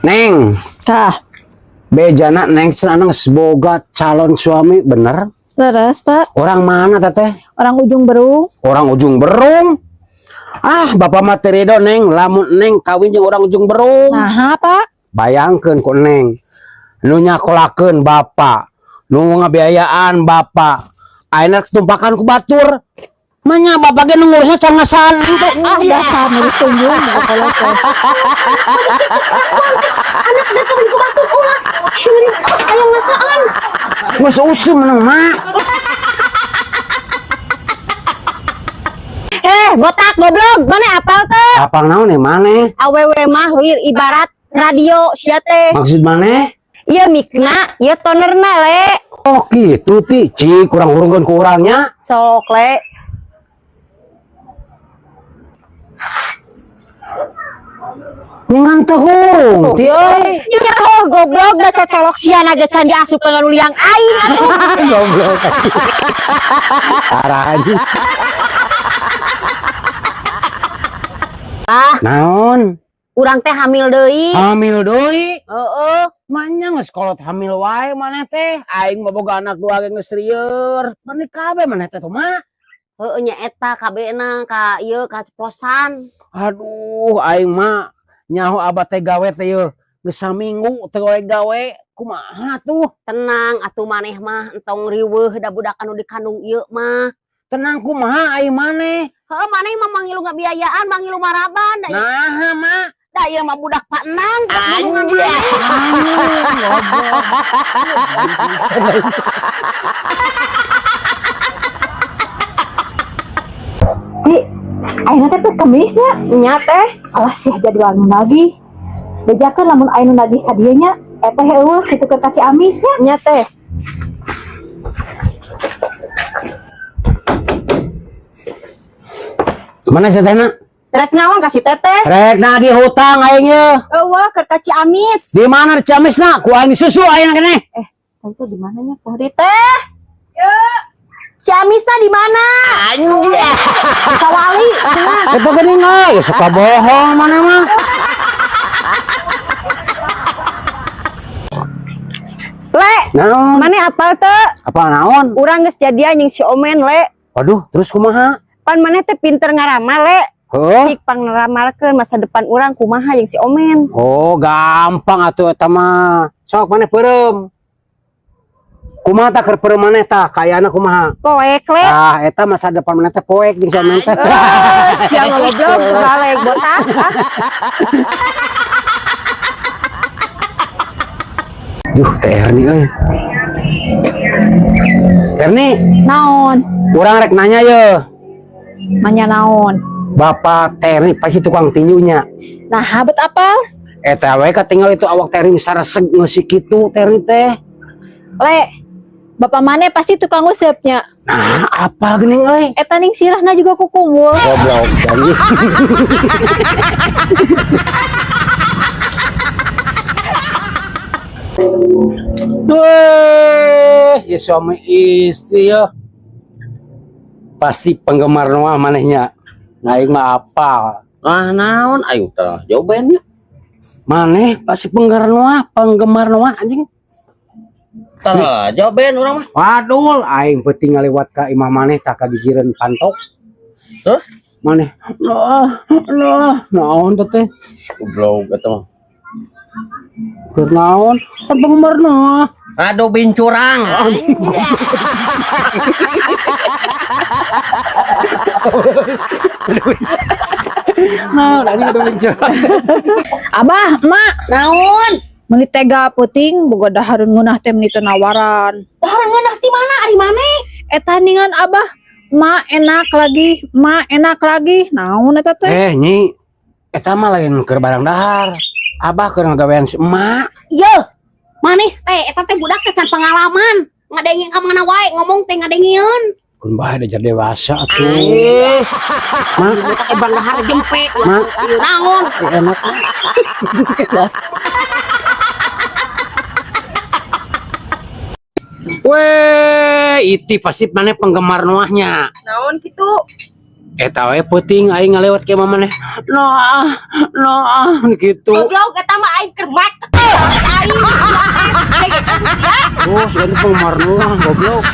Neng, Kah, bejana neng cenah geus boga calon suami, bener? Leres, Pak. Orang mana, Teteh? Orang Ujung Berung. Orang Ujung Berung. Ah, bapak mah teu rido, Neng, lamun Neng kawin jeung orang Ujung Berung. Nah, Pak. Bayangkeun ku Neng. Nu nyakolakeun bapak, nu ngabiayaan bapak. Ayeuna tumpakan ku batur. Manya bapak ge nu ngurusna can ngasaan Neng teh. Ah, dasar nulis tunjung kalau teh. Anak udah kawin ku batur ulah. Syuring ah aya ngasaan. Geus usum menang mak. Eh, botak goblok, mana apal teh? Apal naon nih maneh? Awewe mah lir ibarat radio sia teh. Maksud maneh? Ieu mikna, ieu tonerna, Le. Oh gitu ti, ci kurang hurungkeun ku urangnya. Sok, Le. Ngan teu hurung ti euy. Ya oh, goblok da cocolok sia na ge can diasupkeun ka liang aing atuh. Goblok. Arah anjing. Ah, Naon? Urang teh hamil deui. Hamil deui. Heeh. Manya geus kolot hamil wae maneh teh. Aing mah boga anak dua ge geus rieur. Maneh kabeh maneh teh tuh mah. Heeh nya eta kabehna ka ieu kaceplosan. Aduh, aing mah nyaho abah teh gawe teh yeuh. Geus saminggu teu gawe-gawe. Kumaha tuh? Tenang atuh maneh mah entong riweuh da budak anu dikandung ieu mah. Tenang kumaha aing maneh? Heeh, maneh mah mangilu ngabiayaan, mangilu maraban da ieu, Nah, mah. da ieu mah budak Pak Nang, budak kandungan maneh. Goblok. Ti, ayeuna teh pe kemisnya nya teh. Alah sih jadwal nu nagih. Bejakeun lamun aya nu nagih ka dieu nya, eta eueuh kitu keur ka Ciamis nya. Nya teh. Mana sih tehna? Rek naon ka si teteh? Rek nagih hutang aing ye. Eueuh keur ka Ciamis. Di mana di Ciamis na? Ku aing disusu aing keneh. Eh, tadi teh di mananya Pohri teh? Ciamisna di mana? Anjir. Kawali cenah. Eta geuning euy, suka bohong mana mah. Le, Naon? maneh apal teu? Apa naon? Urang geus jadian jeung si Omen, Le. Waduh, terus kumaha? Pan maneh teh pinter ngaramal, Le. Heuh? Cik pangramalkeun masa depan urang kumaha jeung si Omen. Oh, gampang atuh eta mah. Sok maneh peureum. Kumaha tah keur peureum maneh tah? Kayana kumaha? Poek, Le. Ah, eta masa depan maneh teh poek jeung si Omen teh. Eh, sia ngoblok terbalik botak. Ah. Duh, Teh Erni euy. Erni, Naon? Urang rek nanya ye. Manya naon? Bapak Teh Erni pasti tukang tinjunya. Nah, bet apal? Eta we katinggal itu awak Teh Erni sareseg ngeusi kitu Teh Erni teh. Le, bapak maneh pasti tukang usepnya. Nah, apa geuning euy? Eta ning sirahna juga kukumul. Goblok anjing. Wes, ya suami istri ya. Pasti penggemar Noah manehnya. Aing mah apal. Ah naon aing teh jawabannya. Maneh pasti penggemar Noah anjing. Tah jawaban urang mah. Waduh, aing penting ngaliwat ka imah maneh tak ka gigireun pantok. Terus Maneh, Noah, Noah, naon teh teh? Goblok eta mah. Keur naon? Kan penggemar Noah. Aduh bincurang. Nah, anjing udah muncul. Abah, emak, Naon? Meuni tega peuting boga dahareun ngeunah teh meuni teu nawaran. Dahareun ngeunah ti mana ari maneh? Eta ningan abah, emak enak lagi, emak enak lagi. Naon eta teh? Eh, Nyi, eta mah lain keur barang dahar. Abah keur ngagawean si emak. Ieu, maneh teh eta teh budak teh can pengalaman. Ngadenge ka mana wae ngomong teh ngadengieun. Kun bae diajar dewasa atuh. Eh, Mak, budak teh barang dahar jempe. Mak. Ieu naon? Enak. Weh, iti pasti maneh penggemar Noahnya. Naon kitu? Eta we peuting aing ngalewat ke maneh. No ah, no ah gitu. Goblok, eta mah aing keur macet. Aing sia teh. Dengekeun sia. Oh, sugan penggemar nu ah, goblok.